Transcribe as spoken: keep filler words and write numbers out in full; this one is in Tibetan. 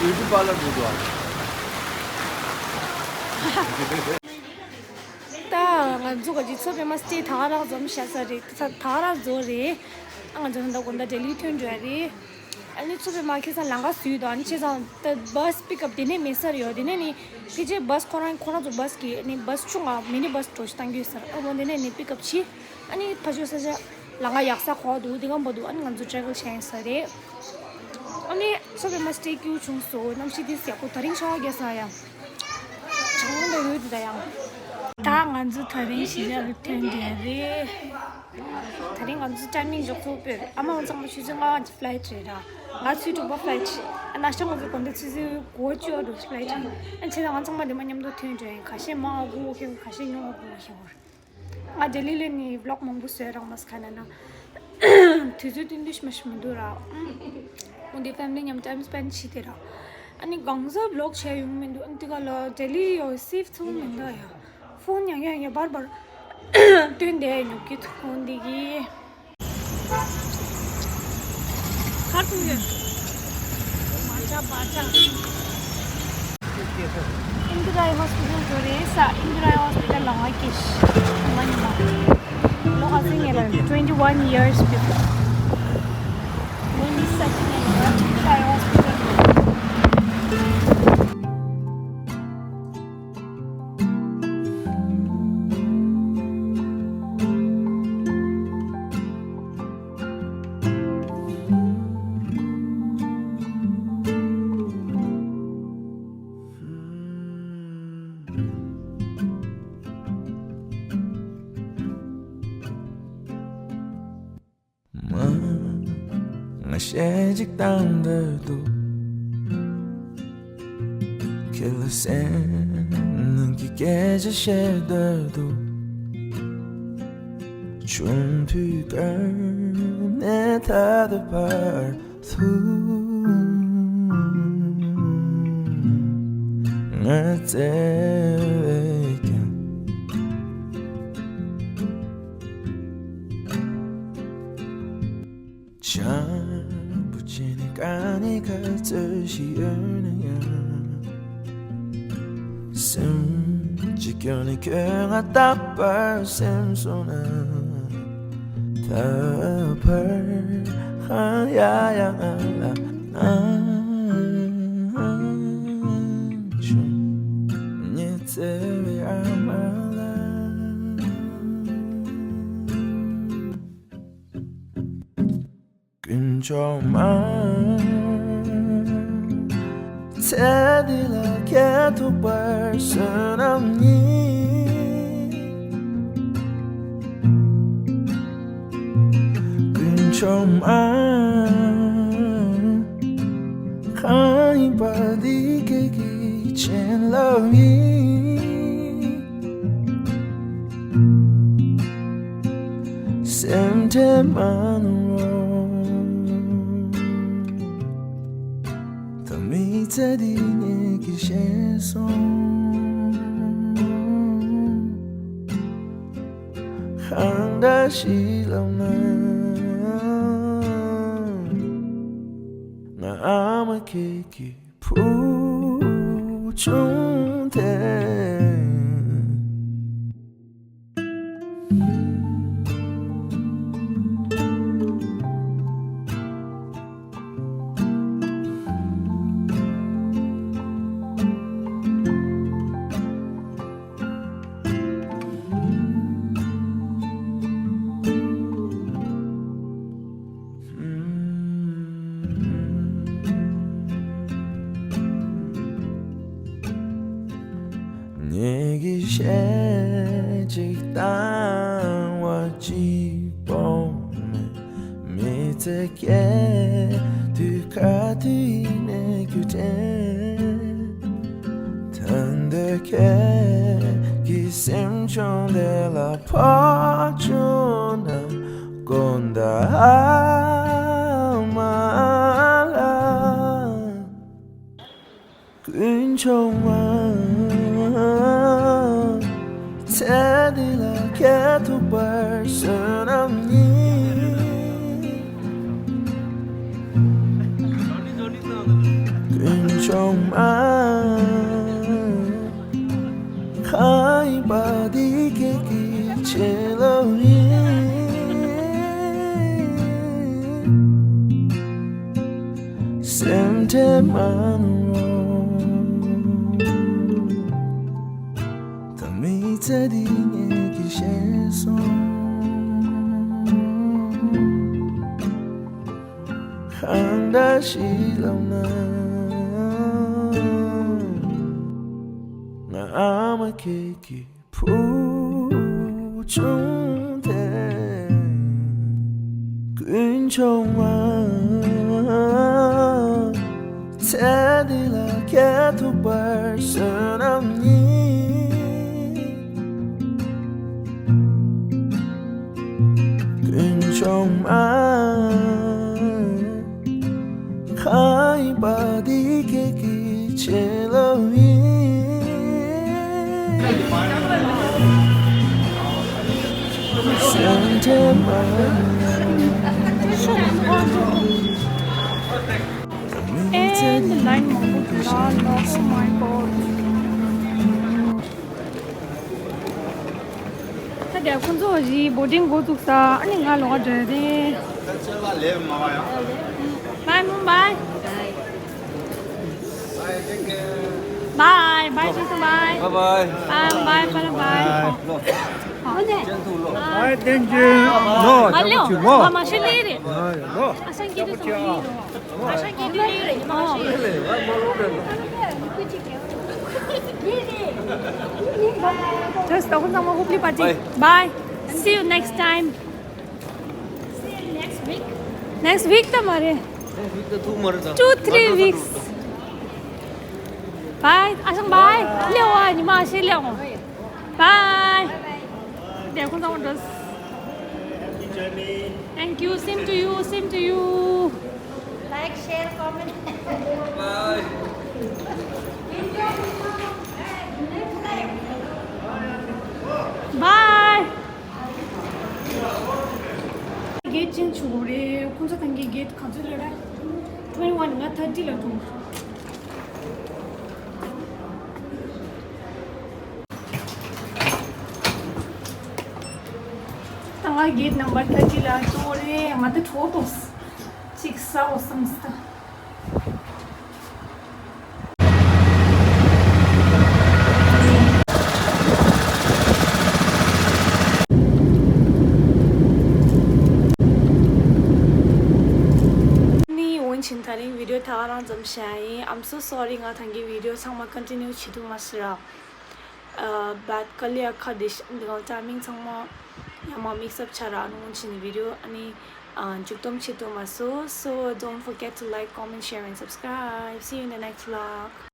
beauty parlour འགྲོ་འདུག་ཨ། ད་ང་ཚོ་ག་ཅིག་མཚོ་པདྨ་སི་ཊི་ད་ག་རང་འཛོམས་ཤག་ས་རེད། ད་ག་རང་རྫོགས་རེད། ཨ་ང་ཚོ་ད་དགོང་དག་ལྡི་ལི་ཐོན་འགྲོ་ཡ་རེད། ཨ་ནི་མཚོ་པདྨ་ཁ་སང་ལམ་ཁ་བཟོས་འདུག་ཨ་ནི་བྱས་ཙང་ད་བྷ་སི་པིག་ཨབ་དེ་ནས་མེད་ས་རེད་ཡོད། དེ་ནས་ནི་ཕལ་ཆེར་བྷ་སི་ཁོ་རང་ཁོ་རང་ཚོ་བྷ་སི་གི་ནི་བྷ་སི་ཆུང་ང་མི་ནི་བྷ་སི་འགྲོ་ཞིག་བཏང་གི་ཡོད་ས་རེད། ཨ་འོ་དེ་ནས་ནི་པིག་ཨབ་བྱས། ཨ་ནི་ཕར་ཕྱོགས་ས་ཆ་ལམ་ཁ་ཡག་ས་གོ་འདུག་དེ་ག་འབོ་འདུག་ཨ་ནི་ང་ཚོ་ཊེ་རེ་ཝལ་བྱས་ཡིན་ས་རེད། ཨ་ནི་མཚོ་པདྨ་སི་ཊི་སྐྱིད་པོ་བྱུང་སོང་། གནམ་གཤིས་དེ་ཡག་པོ། དེ་རིང་ཤྭར་བ་རྒྱག་ས་ཡ། གྲང་མོ་འདྲ་ཡོད་འདུག་ད་ཡང་། ད་ང་ཚོ་དེ་རིང་གཞིས་ཆགས་ལ་ཐོན་བསྡད་རེད། དེ་རིང་ང་ཚོ་ཊའི་མིང་འཇོག་ཚུགས་པས། ཨ་མ་ང་ཚང་མ་ཆུ་ཚོད་ལྔ་གི་ཕ་ལའི་ཊི་རེད་ར། ང་ཚོའི་དྲུག་པ་ཕ་ལའི་ཊི་རེད། ཨ་ན་ཤ་ང་ཚོ་དགོང་དག་ཆུ་ཚོད་དགུ་བཅུ་འགྲོ་ཕ་ལའི་ཊི་རེད། ཨ་བྱས་ཙང་ང་ཚང་མ་འདི་མ་མཉམ་དུ་ཐོན་འགྲོ་ཡིན། ཁ་ཤས་མ་དགོས་ཤེས། ཁ་ཤས་ཉུང་བ་དགོས་ཤེས། ང་ལྡི་ལི་ལ་ནི་བི་ལོག་མང་པོ་བཟོས་རག་མ་སོང་། ག་ན་ན་དུས་ཚོད་བསྟུན་དུས་མ་ཞིག་མི་འདུག་ར། འོ་འདི་ཕེ་མི་ལི་མཉམ་ཊའིམ་སི་པེན་ཌི་བྱེད་དེ་ར། ཨ་ནི་གང་ཟག་བི་ལོག་བྱས་ཡོང་མི་འདུག་ཨ་ནི་དེ་ག་ལ་ལྡི་ལི་ཡོད་སེབ་ཚུགས་མི་འདུག་ཡ། ཕོན་ཡང་ཡང་ཡང་བར་བར་སྟོན་བསྡད་ཡོད་ཀྱི་འདུག་འོ་འདི་གི། ཁར་ཐུག་ཡོད། བར་ཆ་བར་ཆ། Indira Hospital འགྲོ་རེད་ས། Indira Hospital ལ་ང་སྐྱེས་ཤི། ང་ཉི་མ། ལོ་ག་ཚོད་ངེས་ལ་twenty one years before. When is such a Indira Hospital? མ། ང་གཞས་ཅིག་བཏང་འདོད་འདུག་ཁྱེད་ལ་སེམས་ནང་གི་སྐད་ཆ་བཤད་འདོད་འདུག་ཆུང་དུས་ཀ་ནས་ད་ལྟ་བར་དུ་ང་བརྩེ་བས་ཀྱང་བྱམས་པོ་བྱས་ནས་དཀའ་ངལ་ག་ཚོད་ཞིག་ཡོད་ན་ཡང་། སེམས་ཀྱི་སྐྱོན་ནི་ཁྱོད་ང་རྟག་པར་སེམས་སོང་ན། ད་བར་ཧང་ཡ་ཡ་ང་ལ་ཨང་ཆུང་ཉི་ཚེ་བའི་ཨ་མ་ལ། དཀོན་མཆོག་མ། ཚེ་འདི་ལ་ཁྱེད་ཐུག་པར་བསོད་ནམས་ཡིན། དཀོན་མཆོག་མ། གང་ཡིན་པ་འདི་ཁྱེད་ཀྱི་བྱིན་རླབས་ཡིན། སེམས་ཁྲལ་མ་གནང་རོགས། ད་མི་ཚེ་འདི་ངེད་ཀྱིས་ཤེས་སོང་། གང་འདྲ་ཞིག་ལབ་ན། ང་ཨ་མ་ཁྱེད་ཀྱི་བུ་ཆུང་དེ། ངེད་ཀྱིས་གཞས་ཅིག་བཏང་བ་གཅིག་པོ་མིན། མི་ཚེ་སྐྱེལ་དུས་ག་དུས་ཡིན་ནའི་རྒྱུ་དྲན། ད་འདོད་ཁྱེད་ཀྱི་སེམས་ཆུང་དེ་ལ་ཕོག་བྱུང་ན། དགོང་དག་ཨ་མ་ལགས། དཀོན་མཆོག་མ། ཚེ་འདི་ལ་ཁྱེད་ཐུག་པར་བསོད་ནམས་ཡིན། དཀོན་ དཀོན་མཆོག་མ། ཁ་ཡི་པ་དེ་ཁྱེད་ཀྱི་བྱིན་རླབས་ཡིན། སེམས་ཁྲལ་མ་གནང་རོགས། ད་མི་ཚེ་འདི་ངེད་ཀྱིས་ཤེས་སོང་། གང་འདྲ་ཞིག་ལབ་ན། ང་ཨ་མ་ཁྱེད་ཀྱི་བུ་ཆུང་དེ། དཀོན་མཆོག་མ། ཚེ་འདི་ལ་ཁྱེད་ཐུག་པར་བསོད་ནམས་ཡིན། དཀོན་མཆོག་མ། ཁ་ཡི་པ་དེ་ཁྱེད་ཀྱི་བྱིན་རླབས་ཡིན། སེམས་ཁྲལ་མ་གནང་། And the line མང་པོ་འདུག་ལ། Oh my god. ད་དེ་ཁོང་ཚོ་གཞི་བོ་ཊིང་འགོ་བཙུགས་ས། ཨ་ནི་ང་ལོག་འགྲོ་རེད། Bye Mumbai. Bye bye Jason, bye. Bye bye. Bye bye, bye bye. Bye, thank you. No, མ་ལེའོ། མ་མ་ཤི་ལེ་རེད། ཨ་ཤང་གི་དུས་སོང་ཡིན་རོ། ཨ་ཤང་གི་དུས་ལེ་རེད། མ་ཤི་ལེ། Just ད་ཁོང་ཚང་མ་ཧོབ་ལི་པ་ཅི། Bye. See you next time. See you next week. Next week ད་མ་རེད། Next week ད་ཐུག་མ་རེད་ད། Two three weeks. Bye. ཨ་ཤང་bye. ལེའོ། ཉི་མ་ཤི་ལེའོ། Bye. དེ་ཁོང་ཚང་མ་འགྲོ། Thank you. Same to you. Same to you. Like, share, comment. Bye. Bye. གེཊ་ཅེན་ཇི་བྱེད་དགོས་རེད། ཁོང་ཚོ་ད་གིན་གེཊ་ག་ཚོད་ལ་རེད། Twenty one. ང་thirty ལ་འགྲོ། ད་ང་གེཊ་number thirty ལ་འགྲོ་རེད། ང་ད་གྲོ་ཏོ་ཅིག་ཟ་འོ་བསམ་སྟེ། ནི་འོན་ཆེན་ད་རིང་བི་ཌིའོ་ད་ག་རང་ཙམ་བྱས་ཡིན། I'm so sorry. ང་ད་གིན་བི་ཌིའོ་ཚང་མ་ཀོན་ཊི་ནིའུ་བྱེད་ཐུབ་མ་སོང་ར། ཨ་but དཀའ་ལས་ཁག་འདི་འདི་གང་ཊའི་མིང་ཚང་མ་ཡ་མ་mix up ཆགས་ར། ཨ་ནི་འོན་ཆེན་བི་ཌིའོ་ཨ་ནི་ཨ་མཇུག་སྡོམ་བྱེད་ཐུབ་མ་སོང་། So don't forget to like, comment, share and subscribe. See you in the next vlog.